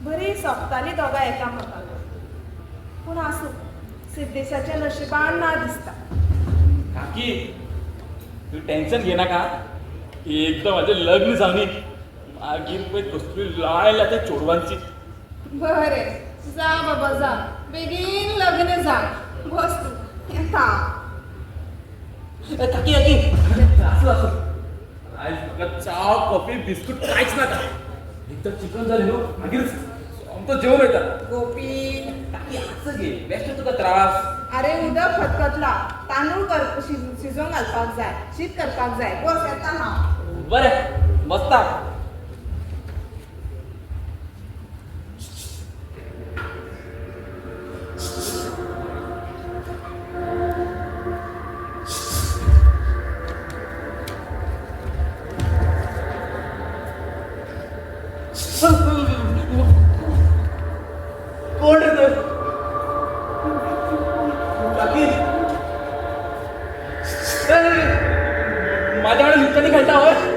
बरी सोंपताली दोगां एकामेकाक. पूण आसूं, सिद्देशाच्या नशिबान ना दिसता. काकी, तूं टेन्शन घेनाका. एकदां म्हाजें लग्न जावनी, मागीर पळय कसली लाय लायता चेडवांची. बरें, जा बाबा जा, बेगीन लग्न जा. बस तूं, येता. ए, काकी काकी, आसूं आसूं, आयज म्हाका च्या कॉफी बिस्कूट कांयच नाका. एकदां चिकन जालें न्हू, मागीर सोमतो जेवण वयता. गोपी. काकी, आसा गे बेश्टे तुका त्रास. अरे, उदक खतखतला, तांदूळ कर शिजोवंक घालपाक जाय, शीत करपाक जाय. बस, येता हांव. बरें, बसता. कोण रे तो? काकी, ए, माझ्या कडे लिपच्यांनी खेळटा हय.